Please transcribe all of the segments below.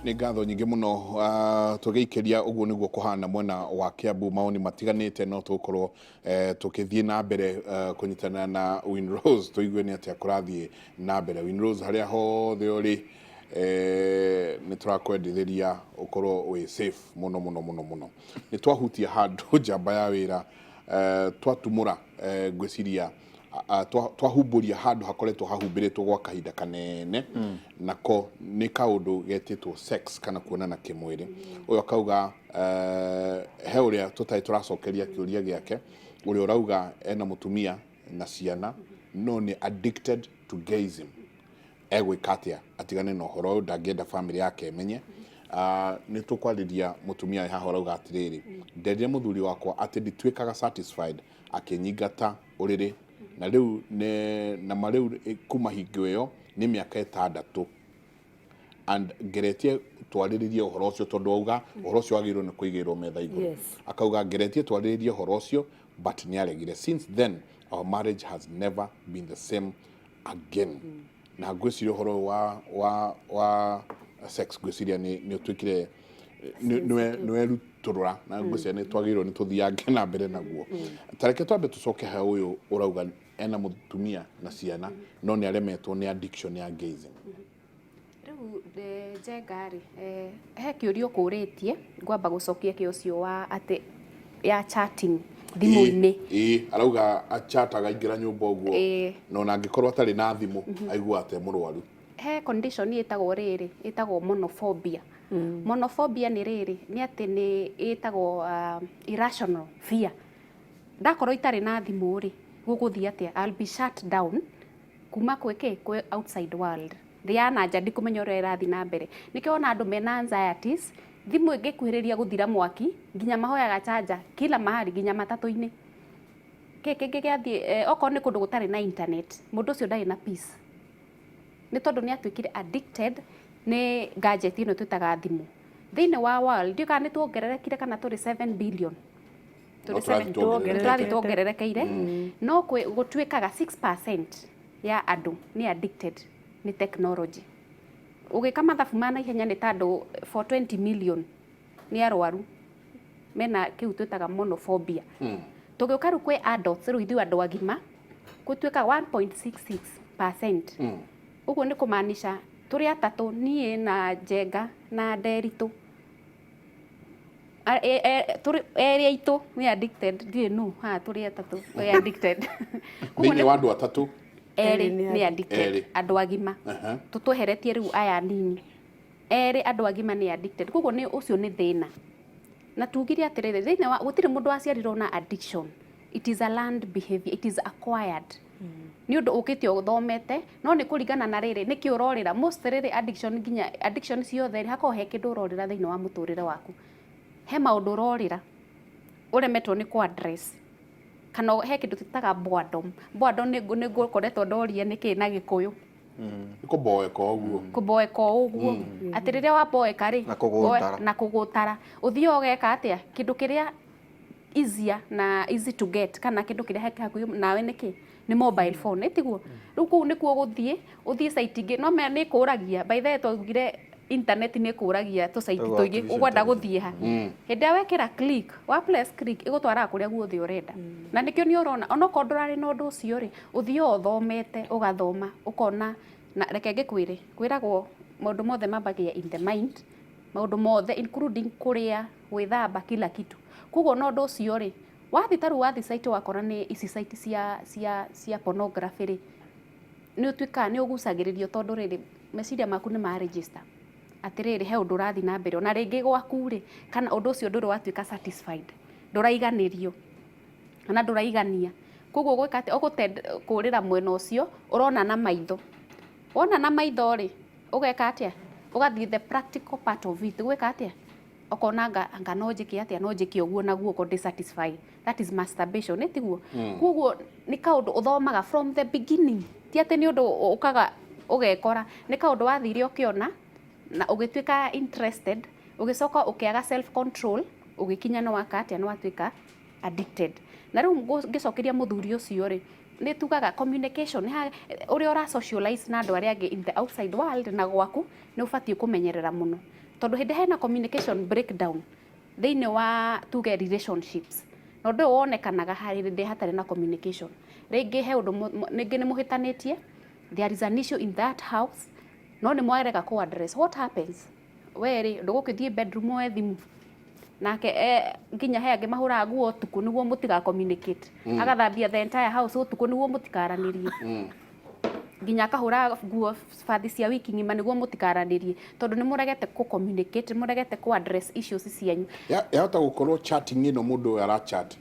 Nĩ ngatho nyingĩ mũno. Tũgĩikĩria ũguo nĩguo kũhana mwena wa Kiambu, maoni matiganĩte, no tũgũkorwo tũkĩthiĩ na mbere kũnyitana na Winrose tũigue nĩ atĩa kũrathiĩ na mbere. Winrose, harĩa hothe ũrĩ, nĩ tũrakwendithĩria ũkorwo wĩ safe mũno mũno mũno mũno. Nĩ twahutia handũ njamba ya wĩra, twatumũra, ngwĩciria twahumbũria handũ hakoretwo hahumbĩrĩtwo gwa kahinda kanene, nako nĩ kaũndũ getĩtwo sex kana kuonana kĩmwĩrĩ. Ũyũ akauga he ũrĩa tũtarĩ tũracokeria kĩũria gĩake, ũrĩa ũrauga ena mũtumia na ciana no nĩ addicted to gayism, egwĩka atĩa atigane na ũhoro ũyũ? Ndangĩenda famĩlĩ yake ĩmenye. Nĩ tũkwarĩria mũtumia wĩ haha ũrauga atĩrĩrĩ, nderire mũthuri wakwa atĩ ndituĩkaga satisfied, akĩnyingata ũrĩrĩ, na rĩu na ma rĩu kuma hingo ĩyo nĩ mĩaka 6 and ngeretie twarĩrĩrie ũhoro ũcio, tondũ auga ũhoro ũcio wagĩrĩirwo nĩ kũigĩrwo metha igũrũ. Akauga ngeretie twarĩrĩrie ũhoro ũcio but nĩ aregire. Since then our marriage has never been the same again. Na ngwĩciria ũhoro ũyũ wa sex, ngwĩciria nĩ ũtuĩkire nĩ werutũrũra, na ngwĩciria nĩ twagĩrĩirwo nĩ tũthiange na mbere naguo. Ta reke twambe tũcoke he ũyũ ũrauga ena mũtumia na ciana no nĩ aremetwo nĩ addiction ya gayism. Rĩu Njenga rĩ, he kĩũria ũkũrĩtie, ngwamba gũcokia kĩ ũcio wa atĩ ya chatting thimũ-inĩ. Ĩĩ, arauga achataga aingĩra nyũmba ũguo, na ona angĩkorwo atarĩ na thimũ aiguaga te mũrwaru. He condition ĩtagwo rĩrĩ, ĩtagwo monophobia. Monophobia nĩ rĩrĩ, nĩ atĩ nĩ ĩtagwo irrational fear. Ndakorwo itarĩ na thimũ rĩ, gũgũthiĩ atĩa? I'll be shut down kuma kwĩ kĩ, kwĩ outside world, thĩ ya na nja, ndikũmenya ũrĩa ĩrathiĩ na mbere. Nĩkĩo wona andũ mena anxieties, thimũ ĩngĩkuhĩrĩria gũthira mwaki, nginya mahoyaga charger kila mahali, nginya matatũ-inĩ. Kĩ kĩngĩ gĩathiĩ, okorwo nĩ kũndũ gũtarĩ na internet, mũndũ ũcio ndarĩ na peace, nĩ tondũ nĩ atuĩkire addicted nĩ gadget ĩno twĩtaga thimũ. Thĩinĩ wa world, ndiũĩ kana nĩ tuongererekire kana tũrĩ 7 billion. No tũrathiĩ tuongererekete. Tũrathiĩ tuongererekeire, no gũtuĩkaga 6% ya andũ nĩ addicted nĩ technology. Ũgĩka mathabu ma naihenya, nĩ ta andũ 420 million nĩ arwaru mena kĩu twĩtaga monophobia. Tũgĩũka rĩu kwĩ adults, rĩu ithuĩ andũ agima, gũtuĩka 1.66%. Ũguo nĩ kũmaanisha tũrĩ atatũ, niĩ na Njenga na Nderitũ, tũrĩ erĩ aitũ nĩ addicted. Ndiũĩ nũ haha, tũrĩ atatũ twĩ addicted. Koguo Thĩinĩ wa andũ atatũ, erĩ Erĩ nĩ nĩ addicted. Erĩ. Andũ agima. Tũtweheretie rĩu aya anini, erĩ andũ agima nĩ addicted. Koguo nĩ ũcio nĩ thĩna. Na tugire atĩrĩrĩ, thĩinĩ wa gũtirĩ mũndũ waciarirwo na addiction. It is a learned behavior, it is acquired. Nĩ ũndũ ũkĩte ũthomete, no nĩ kũringana na rĩrĩ nĩkĩ ũrorĩra. Most rĩrĩ addiction, nginya addiction ciothe rĩ, hakoragwo he kĩndũ ũrorĩra thĩinĩ wa mũtũrĩre waku, he maũndũ ũrorĩra ũremetwo nĩ kũ address, kana he kĩndũ twĩtaga boredom. Boredom nĩ ngũkoretwo ndoria nĩkĩ na Gĩkũyũ. Nĩ kũboeka ũguo. Kũboeka o ũguo, atĩ rĩrĩa waboeka rĩ, Na kũgũtara. Na kũgũtara, ũthiaga ũgeka atĩa? Kĩndũ kĩrĩa easier na easy to get, kana kĩndũ kĩrĩa he hakuhĩ nawe nĩkĩ? Nĩ mobile phone, ĩtiguo? Rĩu kũu nĩkuo ũgũthiĩ, ũthiĩ site ingĩ no mea nĩ kũragia. By the way, twaugire internet nĩ kũragia tũcaiti Ĩgũa tũingĩ. Artificial Ũkwenda intelligence. Gũthiĩ ha hĩndĩ ĩrĩa wekĩra click, wa press click, ĩgũtwaraga kũrĩa guothe ũrenda. Na nĩkĩo nĩ ũrona onokorwo ndũrarĩ na ũndũ ũcio rĩ, ũthiaga ũthomete, ũgathoma, ũkona. Na reke ngĩkwĩre, kwĩragwo maũndũ mothe mambagia in the mind, maũndũ mothe including kũrĩa, gwĩthamba, kila kitu. Koguo na ũndũ ũcio rĩ, wathiĩ ta rĩu wathiĩ site, wakora nĩ ici site cia pornography rĩ, nĩ ũtuĩkaga nĩ ũgucagĩrĩrio, tondũ rĩrĩ, meciria maku nĩ ma register atĩrĩrĩ, he ũndũ ũrathiĩ na mbere. Ona rĩngĩ gwaku rĩ, kana ũndũ ũcio ndũrĩ watuĩka satisfied, ndũraiganĩrio kana ndũraigania. Koguo gwĩka atĩa? Ũgũtend kũrĩra mwena ũcio ũrona na maitho. Wona na maitho rĩ, ũgeka atĩa? Ũgathiĩ the practical part of it. Gwĩka atĩa? Ũkona anga no njĩke atĩa, no njĩke ũguo na guoko ndĩ satisfied. That is masturbation, ĩtiguo? Koguo nĩ kaũndũ ũthomaga from the beginning, ti atĩ nĩ ũndũ ũkaga ũgekora. Nĩ kaũndũ wathire ũkĩona na ũgĩtuĩka interested, ũgĩcoka ũkĩaga self control, ũgĩkinya nĩ waka atĩa, nĩ watuĩka addicted. Na rĩu ngĩcokeria mũthuri ũcio rĩ, nĩ tugaga communication nĩ ũrĩa ũra socialize na andũ arĩa angĩ in the outside world na gwaku, nĩ ũbatiĩ kũmenyerera mũno. Tondũ hĩndĩ hena communication breakdown thĩinĩ wa tuge relationships, na ũndũ ũyũ wonekanaga harĩ rĩrĩa hatarĩ na communication. Rĩngĩ he ũndũ rĩngĩ nĩ mũhĩtanĩtie, there is an issue in that house, no nĩ mwarega kũ address. What happens? We rĩ, ndũgũkĩthiĩ bedroom woe thimũ nake nginya he angĩ mahũraga nguo ũtukũ nĩguo mũtiga communicate, agathambia the entire house ũtukũ nĩguo mũtikaranĩrie, nginya akahũra nguo bathi cia wiki ng'ima nĩguo mũtikaranĩrie, tondũ nĩ mũregete kũ communicate, nĩ mũregete kũ address issues cianyu. Yahota gũkorwo chatting ĩno mũndũ ũyũ ara chat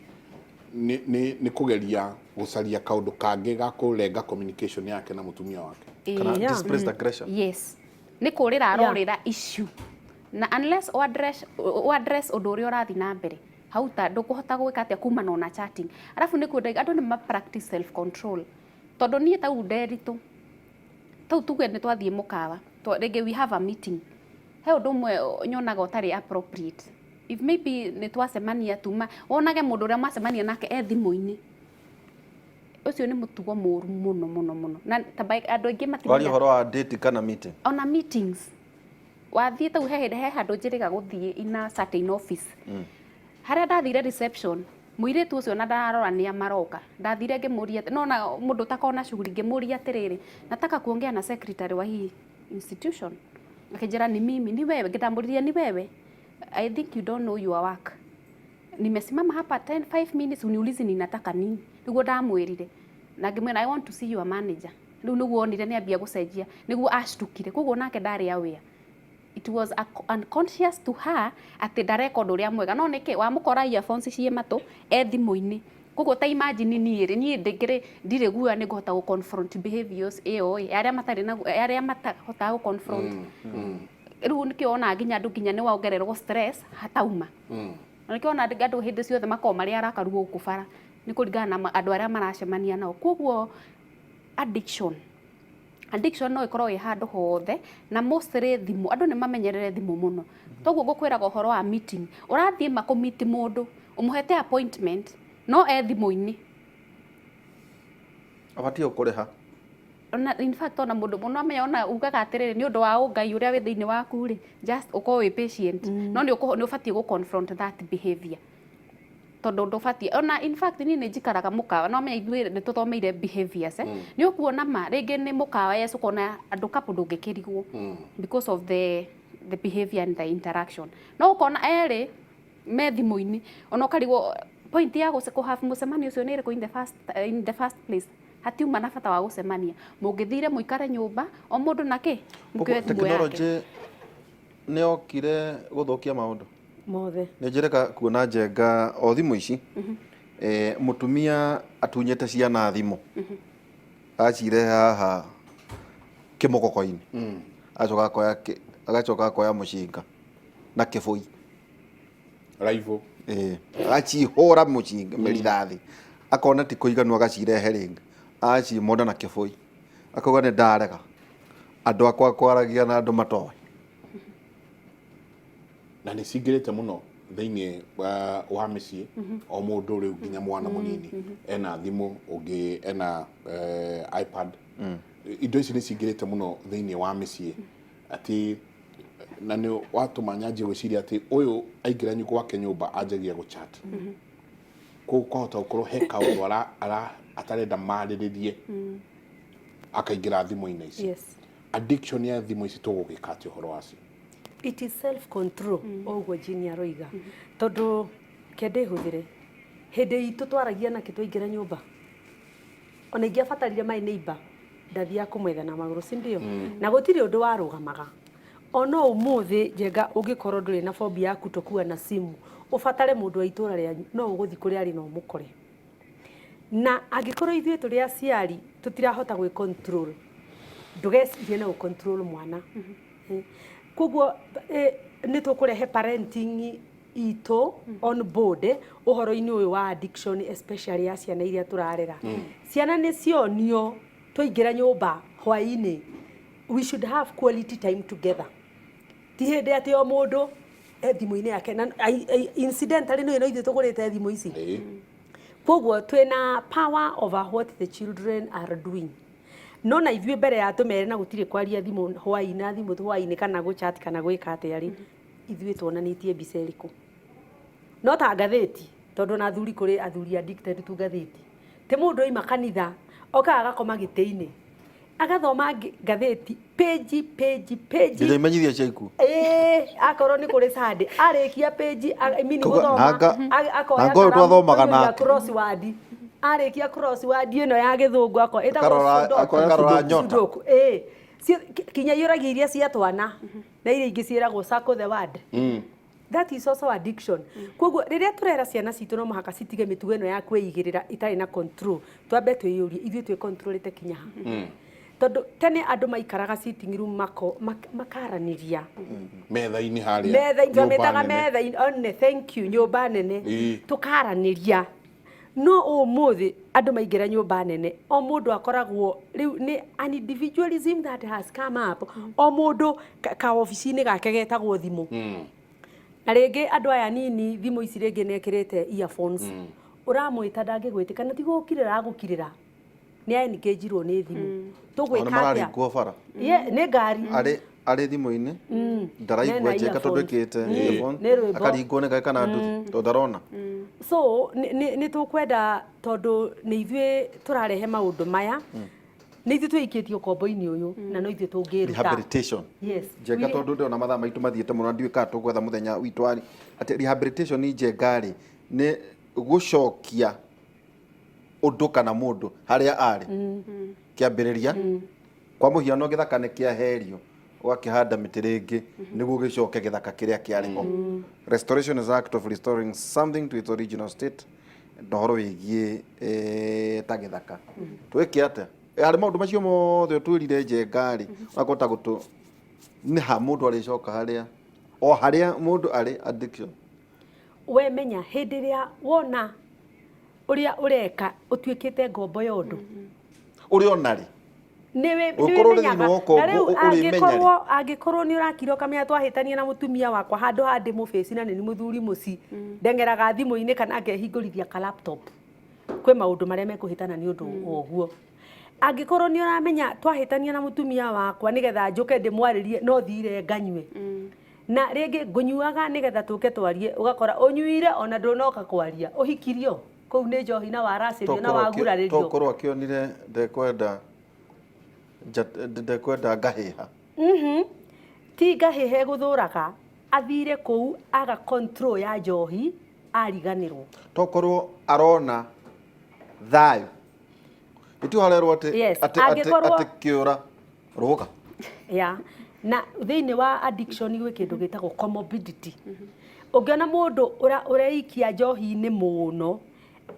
nĩ kũgeria gũcaria kaũndũ kangĩ ga kũrenga communication yake na mũtumia wake. Kana displaced aggression. Yes, nĩ kũrĩra arorĩra issue, na unless o address ũndũ ũrĩa ũrathiĩ na mbere hau, ta ndũkũhota gwĩka atĩa kumana ona chatting. Arabu nĩ kwenda andũ nĩ ma practice self control, tondũ niĩ tau nderitũ tau tuge nĩ twathiĩ mũkawa, rĩngĩ we have a meeting, he ũndũ ũmwe nyonaga ũtarĩ appropriate. If maybe nĩ twacemania tuma wonage mũndũ ũrĩa mwacemania nake e thimũ-inĩ, ũcio nĩ mũtugo mũru mũno mũno mũno, na ta andũ aingĩ Waria matimenya. Ũhoro wa date kana meeting? Ona meetings wathiĩ tau, he hĩndĩ he handũ njĩrĩga gũthiĩ in a certain office, harĩa ndathire reception, mũirĩtu ũcio na ndarora nĩa maroka, ndathire ngĩmũria, nona mũndũ ũtakorwo na shughuli, ngĩmũria atĩrĩrĩ, "Nataka kuongea na secretary wa hii institution." Akĩnjĩra, "Ni mimi." "Ni wewe?" Ngĩndamũririe, "Ni wewe? I think you don't know your work. Nimesimama hapa 10 5 minutes, uniulizi ninataka nini?" Niguo ndamwĩrire na ngĩmwĩra, "I want to see your manager." Rĩu nĩguo onire nĩ ambia gũcenjia, nĩguo ashtukire. Koguo nake ndarĩ aware, it was a, unconscious to her atĩ ndareka ũndũ ũrĩa mwega, no nĩkĩ wamũkora earphones ciĩ matũ e thimũ-inĩ. Koguo ta imagine niĩ rĩ, niĩ ndĩkĩrĩ ndirĩ guoya nĩ ngũhota gũ confront behaviors ĩyo ĩ arĩa matarĩ na arĩa matahotaga gũ confront. Rĩu nĩkĩo wonaga nginya andũ nginya nĩ wongererwo stress hatauma, na nĩkĩo wona andũ hĩndĩ ciothe makoragwo marĩ arakaru gũkũ bara, nĩ kũringana na andũ arĩa maracemania nao. Koguo addiction no ĩkorwo ĩ handũ hothe, na mostly thimũ. Andũ nĩ mamenyerere thimũ mũno. Toguo ngũkwĩraga ũhoro wa meeting, ũrathiĩ ma kũmeet mũndũ, ũmũhete appointment, no e thimũ-inĩ. Abatie kũrĩha. Ona in fact, ona mũndũ mũno amenya, ona ugaga atĩrĩrĩ, nĩ ũndũ wa ũngai ũrĩa wĩ thĩinĩ waku rĩ, just ũkorwo wĩ patient, no nĩ ũbatiĩ gũ confront that behavior, tondũ ndũbatiĩ. Ona in fact niĩ nĩ njikaraga mũkawa, no menya ithuĩ nĩ tũthomeire behaviors, eh? Nĩ ũkuona ma rĩngĩ nĩ mũkawa, yes, ũkona andũ couple ndũngĩkĩrigwo because of the behavior and the interaction, no ũkona erĩ me thimũ-inĩ, ona ũkarigwo point ya kũ have mũcemanio ũcio nĩ ĩrĩkũ in the first place. Hatiuma na bata wa gũcemania, mũngĩthire mũikare nyũmba o mũndũ na kĩ mũkĩoe thimũ yake. Tekinoronjĩ nĩ yokire gũthũkia maũndũ. Mothe. Nĩ njĩrĩga kuona njenga o thimũ ici, mũtumia atunyĩte ciana thimũ, acirehe haha kĩmũgoko-inĩ, agacoka akoya agacoka akoya mũcinga na kĩbũi. Raivo. Agacihũra mũcinga mĩrithathi, akona ti kũiganu, agacirehe rĩngĩ, agacimonda na kĩbũi, akauga nĩ ndarega andũ akwa kwaragia na andũ matoĩ. Na nĩ cingĩrĩte mũno thĩinĩ wa mĩciĩ. O mũndũ rĩu nginya mwana mũnini ena thimũ, ũngĩ ena iPad. Indo ici nĩ cingĩrĩte mũno thĩinĩ wa mĩciĩ, atĩ na nĩ watũma nyanjie gwĩciria atĩ ũyũ aingĩra gwake nyũmba anjagia gũ chat. Koguo kwahota gũkorwo he kaũndũ ara atarenda marĩrĩrie, akaingĩra thimũ-inĩ ici. Addiction ya thimũ ici, tũgũgĩka atĩ ũhoro wacio? It is self control, o ũguo Jini aroiga, tondũ kende hũthĩre hĩndĩ itũ twaragia nakĩ twaingĩra nyũmba, ona ingĩabatarire maĩ neighbor ndathiaga kũmwetha na magũrũ, si ndio? Na gũtirĩ ũndũ warũgamaga. Ona ũmũthĩ njenga, ũngĩkorwo ndũrĩ na phobia ya kutokuwa na simu, ũbatare mũndũ wa itũra rĩanyu, no ũgũthiĩ kũrĩa arĩ na ũmũkore. Na angĩkorwo ithuĩ tũrĩ aciari tũtirahota gwĩ control, ndũgecirie no control mwana. Koguo nĩ tũkũrehe parenting itũ on board ũhoro-inĩ ũyũ wa addiction, especially ya ciana iria tũrarera. Ciana nĩ cionio twaingĩra nyũmba hwaĩ-inĩ, we should have quality time together, ti hĩndĩ atĩ o mũndũ e thimũ-inĩ yake. Na incidentally nĩ no ithuĩ tũgũrĩte thimũ ici. Koguo twĩna power over what the children are doing, no na ithuĩ mbere ya tũmere na gũtirĩ kwaria thimũ hwaĩ na thimũ hwaĩ-inĩ kana gũchat kana gwĩka atĩa rĩ. Ithuĩ tuonanĩtie mbica ĩrĩkũ? No ta ngathĩti, tondũ ona athuri, kũrĩ athuri addicted to ngathĩti. Ti mũndũ oima kanitha okaga agakoma gĩtĩ-inĩ agathoma ngathĩti page page page. Nginya imenyithia cia ikuũ. Ĩĩ, akorwo nĩ kũrĩ Sunday, arĩkia page, I mean Kuga- gũthoma, akoya nanga ũyũ karamu, twathomaga akaihũria nake. Crossword. Arĩkia crossword ĩno ya gĩthũngũ ako ĩtagwo Sudoku. Akarora nyota. Sudoku, ĩĩ. Kinya iyũragia iria cia twana na iria ingĩ ciĩragwo circle the word. That is also addiction. Koguo rĩrĩa tũrera ciana citũ no mũhaka citige mĩtugo ĩno ya kwĩigĩrĩra itarĩ na control. Twambe twĩyũrie, ithuĩ twĩ controlĩte kinya ha? Tondũ tene andũ maikaraga sitting room makaranĩria Metha-inĩ harĩa. Metha-inĩ. Nyũmba Twamĩtaga nene. metha-inĩ one, thank you, nyũmba nene. Tũkaranĩria. No ũmũthĩ andũ maingĩra nyũmba nene, o mũndũ akoragwo rĩu nĩ an individualism that has come up. O mũndũ ka obici-inĩ gake getagwo thimũ. Na rĩngĩ andũ aya nini, thimũ ici rĩngĩ nĩ ekĩrĩte earphones. Ũramwĩta ndangĩgwĩtĩka, na ti gũkirĩra agũkirĩra, nĩ aengagirwo nĩ thimũ. Tũgwĩka Ona atĩa? mararingwo bara. Ye, nĩ ngari. Arĩ thimũ-inĩ, ndaraigua. Mena Njeka tondũ earphones. ĩkĩrĩte earphone, Nĩ rwĩmbo. akaringwo nĩ ngari kana nduthi tondũ ndarona. So nĩ tũkwenda, tondũ nĩ ithuĩ tũrarehe maũndũ maya, nĩ ithuĩ twĩikĩtie ũkombo-inĩ ũyũ, na no ithuĩ tũngĩruta. Rehabilitation. Yes. Njenga, tondũ ndĩrona mathaa maitũ mathiĩte mũno na ndiũĩ kana tũgwetha mũthenya witũ arĩ atĩ rehabilitation. Njenga rĩ, nĩ gũcokia ũndũ kana mũndũ harĩa arĩ kĩambĩrĩria. Kwa mũhiano, gĩthaka nĩ kĩaherio, ũgakĩhanda mĩtĩ rĩngĩ nĩguo gĩcoke gĩthaka kĩrĩa kĩarĩ ho. Restoration is act of restoring something to its original state. Na ũhoro wĩgiĩ ta gĩthaka, twĩke atĩa harĩ maũndũ macio mothe ũtwĩrire, Njenga rĩ? Ũgakota gũtũ nĩ ha mũndũ arĩcoka harĩa o harĩa mũndũ arĩ addiction. We menya hĩndĩ ĩrĩa wona ũrĩa ũreka ũtuĩkĩte ngombo ya ũndũ, ũrĩa ona rĩ nĩ Ũngĩkorwo ũrĩ wĩmenyaga. thĩinĩ wa ũkombo, Na rĩu ũrĩmenya rĩ. angĩkorwo nĩ ũrakira ũkamenya twahĩtania na mũtumia wakwa, handũ ha ndĩmũbĩci na nĩ mũthuri mũci, ndeng'eraga thimũ-inĩ kana ngehingũrithia ka laptop, kwĩ maũndũ marĩa mekũhĩtana nĩ ũndũ wa ũguo. Angĩkorwo nĩ ũramenya twahĩtania na mũtumia wakwa, nĩgetha njũke ndĩmwarĩrie no thire nganyue, na rĩngĩ ngũnyuaga nĩgetha tũke twarie, ũgakora ũnyuire ona ndũnoka kwaria, ũhikirio kũu nĩ njohi na waracĩrio na wagurarĩrio. Tokorwo akĩonire ndekwenda ngahĩha. Ti ngahĩha ĩgũthũraga, athire kũu aga control ya njohi, ariganĩrwo. Tokorwo arona thayũ ĩtio harerwo atĩ Yes, atĩ atĩ kĩũra rũga. Ya, na thĩinĩ wa addiction gwĩ kĩndũ gĩtagwo comorbidity. Ũngĩona mũndũ ũreikia njohi-inĩ mũno,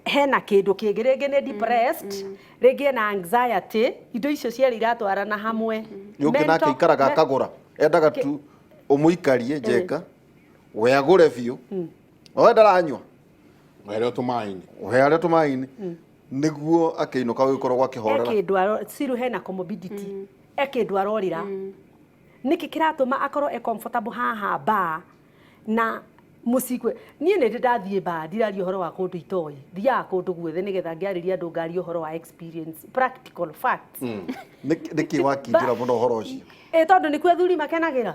hena kĩndũ kĩngĩ, rĩngĩ nĩ depressed, rĩngĩ ena anxiety, indo icio cierĩ iratwarana hamwe. Nĩ ũngĩ nake ikaraga akagũra, endaga tu ũmũikarie, Njenga, we agũre biũ, owe ndaranyua. Were tũmaĩ-inĩ. We arĩa tũmaĩ-inĩ nĩguo akĩinũka gũgĩkorwo E gwakĩhorera. Kĩndũ ciru hena comorbidity, e kĩndũ arorĩra. Nĩkĩ kĩratũma akorwo e comfortable haha bar na mũciĩ? Niĩ nĩ ndĩ ndathiĩ bar, ndiraria ũhoro wa kũndũ itoĩ, thiaga kũndũ guothe nĩgetha ngĩarĩria andũ ngaria ũhoro wa experience, practical facts. Nĩkĩ wakindĩra mũno ũhoro ũcio? Ĩ, tondũ nĩkuo athuri makenagĩra.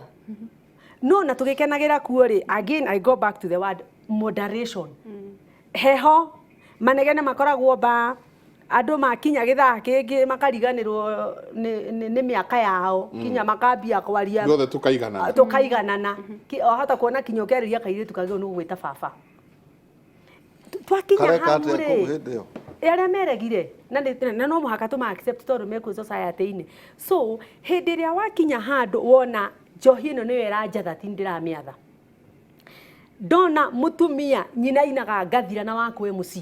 No na tũgĩkenagĩra kuo rĩ, again I go back to the word moderation. Heho manegene makoragwo ba andũ makinya gĩthaa kĩngĩ makariganĩrwo nĩ mĩaka yao, kinya makambia kwaria. Ithuothe tũkaiganana. Tũkaiganana. Wahota kuona kinya ũkĩarĩria kairĩtu kagĩrĩirwo nĩ gũgwĩta baba. Twakinya Kareka hau atĩa rĩ, kũu hĩndĩ ĩyo? Arĩa meregire na na no mũhaka tũma accept tondũ mekuo society-inĩ. So hĩndĩ ĩrĩa wakinya handũ wona njohi ĩno nĩyo ĩranjatha, ti ndĩramĩatha, ndona mũtumia nyina ainaga ngathira na wakwe mũciĩ,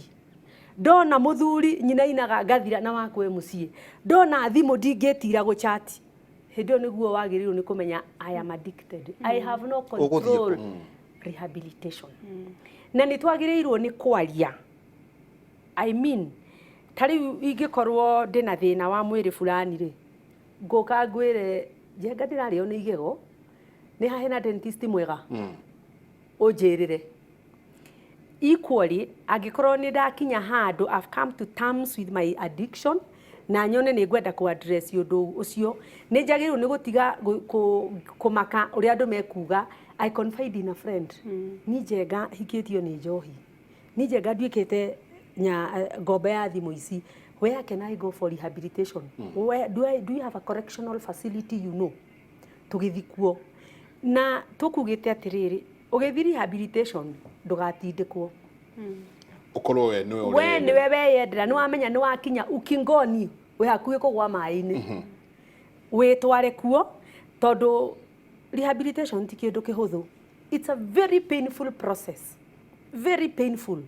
ndona mũthuri nyina ainaga ngathira na wakwe mũciĩ, ndona thimũ ndingĩtira gũchati, hĩndĩ ĩyo nĩguo wagĩrĩirwo nĩ kũmenya I am addicted, I have no Ũgũthiĩ control. kũ? Rehabilitation. Na nĩ twagĩrĩirwo nĩ kwaria. I mean, ta rĩu ingĩkorwo ndĩna thĩna wa mwĩrĩ fulani rĩ, ngũka ngwĩre, "Njenga, ndĩrarĩo nĩ igego, nĩ ha hena dentist mwega ũnjĩrĩre?" Equally, angĩkorwo nĩ ndakinya handũ I've come to terms with my addiction na nyone nĩ ngwenda kũ address ũndũ ũcio, nĩ njagĩrĩirwo nĩ gũtiga kũmaka ũrĩa andũ mekuga. I confide in a friend. Ni Njenga hikĩtio nĩ njohi, ni Njenga nduĩkĩte nya ngombe ya thimũ ici. Where can I go for rehabilitation? Where do you have a correctional facility? Tũgĩthi kuo na tũkugĩte atĩrĩrĩ, ũgĩthi rehabilitation ndũgatindĩkwo. Ũkorwo we nĩwe we ũreyendera. Nĩwe weyendera, nĩ wamenya nĩ wakinya ukingoni, wĩ hakuhĩ kũgwa maĩ-inĩ, wĩtware kuo, tondũ rehabilitation ti kĩndũ kĩhũthũ. It's a very painful process, very painful,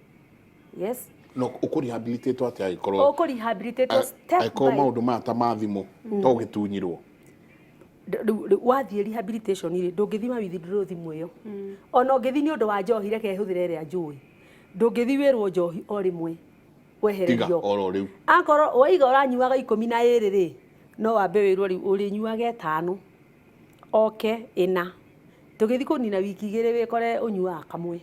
yes. No ũkũrehabilitate atĩa angĩkorwo Ũkũrehabilitate step angĩkorwo by maũndũ maya ta ma thimũ to ũgĩtunyirwo? Rĩu wathiĩ rehabilitation rĩ, ndũngĩthima withdraw thimũ ĩyo. Ona ũngĩthi nĩ ũndũ wa njohi, reke hũthĩre ĩrĩa njũĩ, ndũngĩthi wĩrwo njohi o rĩmwe tiga wehererio. Oro rĩu. Akorwo waiga ũranyuaga 12 rĩ, no wambe wĩrwo rĩu ũrĩnyuaga 5, oke 4, tũgĩthiĩ kũnina wiki 2 wĩkore ũnyuaga kamwe,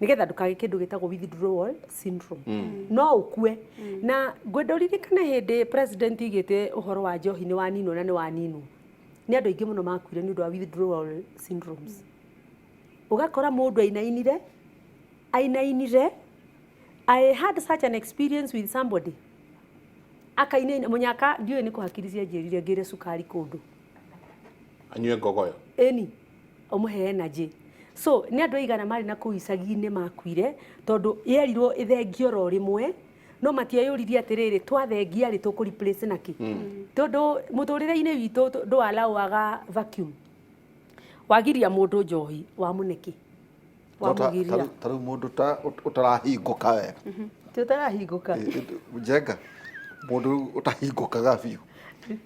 nĩgetha ndũkagĩe kĩndũ gĩtagwo withdrawal syndrome. No ũkue. Na ngwenda ũririkane hĩndĩ president igĩte ũhoro wa njohi nĩ waninwo, na nĩ waninwo, nĩ andũ aingĩ mũno makuire nĩ ũndũ wa withdrawal syndromes. Ũgakora mũndũ ainainire, ainainire. I had such an experience with somebody akainaina mũnyaka, ndiũĩ nĩ kũhakiri cianjĩrire ngĩre cukari kũndũ. Anyue ngogoyo. Ĩni ũmũhe energy. So nĩ andũ aigana marĩ na kũu icagi-inĩ makuire tondũ yerirwo ĩthengio ro rĩmwe, no matieyũririe atĩrĩrĩ, twathengia rĩ, tũkũ replace na kĩ? Tondũ mũtũrĩre-inĩ witũ ndũallowaga vacuum. Wagiria mũndũ njohi, wamũne kĩ? No ta- Wamũgiria. Ta rĩu mũndũ ta ũtarahingũka wega. Tũtarahingũka. Njenga, mũndũ rĩu ũtahingũkaga biũ,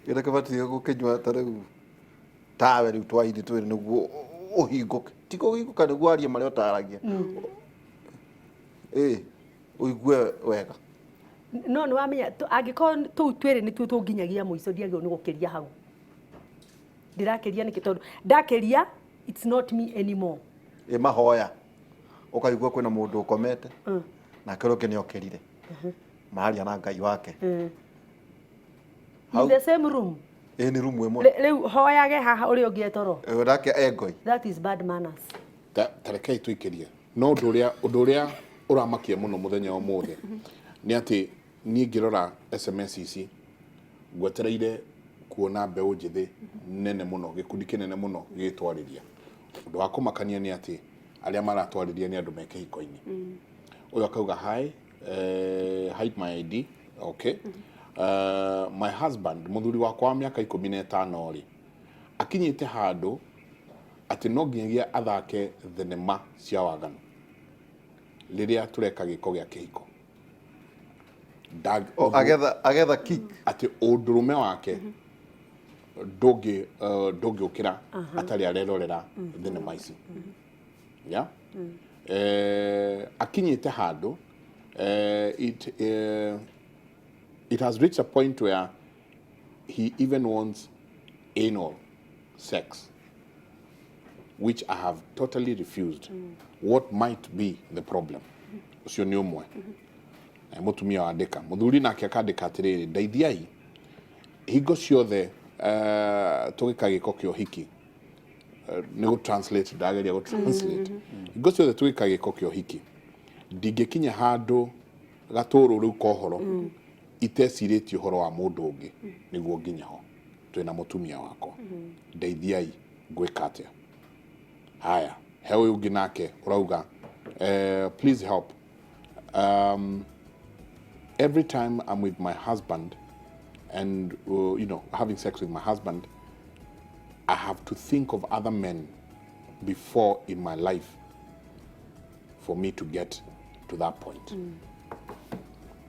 kĩrĩa kĩbatiĩ gũkĩnyua ta rĩu tawe rĩu twaini twĩrĩ nĩguo ũhingũke, ti kũhingũka nĩguo arie marĩa ũtaragia, ĩ ũigue wega. No nĩ wamenya angĩkorwo tũu twĩrĩ nĩtuo tũnginyagia mũico, ndiagĩrĩirwo nĩ gũkĩria hau. Ndĩrakĩria nĩkĩ? Tondũ ndakĩria, it's not me anymore. Ĩ mahoya ũkaigua kwĩna mũndũ ũkomete nake ũrĩa ũngĩ nĩ okĩrire mararia na Ngai wake. In Hau- the same room. Ĩ nĩ rumu ĩmwe. Rĩu hoyage haha, ũrĩa ũngĩ etoro. Ĩ, nake engoi. That is bad manners. Ta rekei tũikĩrie, no ũndũ ũrĩa ũramakia mũno mũthenya wa ũmũthĩ nĩ atĩ niĩ ngĩrora SMS ici ngwetereire kuona mbeũ njĩthĩ nene mũno, gĩkundi kĩnene mũno gĩgĩtwarĩria. Ũndũ wa kũmakania nĩ atĩ arĩa maratwarĩria nĩ andũ me kĩhiko-inĩ. Ũyũ akauga, "Hi, hide my ID, okay. My husband, mũthuri wakwa wa mĩaka 15 rĩ, akinyĩte handũ atĩ no nginyagia athake thenema cia waganu rĩrĩa tũreka gĩko gĩa kĩhiko." O, agetha kick. Atĩ ũndũrũme wake ndũngĩũkĩra atarĩ arerorera thenema ici. Yeah? Akinyĩte handũ, it has reached a point where he even wants anal sex, which I have totally refused. What might be the problem?" Ũcio nĩ ũmwe. Na mũtumia wandĩka. Mũthuri nake akandĩka atĩrĩrĩ, "Ndeithiai, hingo ciothe tũgĩka gĩko kĩa ũhiki," nĩ gũ translate ndageria gũ translate, "hingo ciothe tũgĩka gĩko kĩa ũhiki ndingĩkinya handũ gatũrũ rĩu kohoro itecirĩtie ũhoro wa mũndũ ũngĩ nĩguo nginya ho twĩna mũtumia wakwa. Ndeithiai, ngwĩka atĩa?" Haya, he ũyũ ũngĩ nake ũrauga, "Please help. Every time I'm with my husband and having sex with my husband, I have to think of other men before in my life for me to get to that point."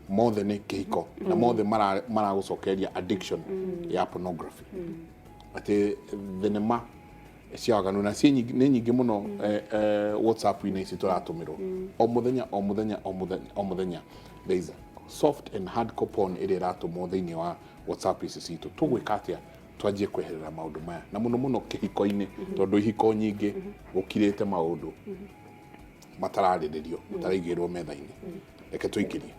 Mothe nĩ kĩhiko na mothe maragũcokeria addiction ya pornography, atĩ thenema cia waganu na ciĩ nĩ nyingĩ mũno. WhatsApp-inĩ ici tũratũmĩrwo o mũthenya, o mũthenya, o mũthenya, o mũthenya, there is soft and hardcore porn ĩrĩa ĩratũmwo thĩinĩ wa WhatsApp ici citũ. Tũgwĩka atĩa twanjie kweherera maũndũ maya, na mũno mũno kĩhiko-inĩ, tondũ ihiko nyingĩ gũkirĩte maũndũ matararĩrĩrio, mataraigĩrwo metha-inĩ? Reke tũikĩrie.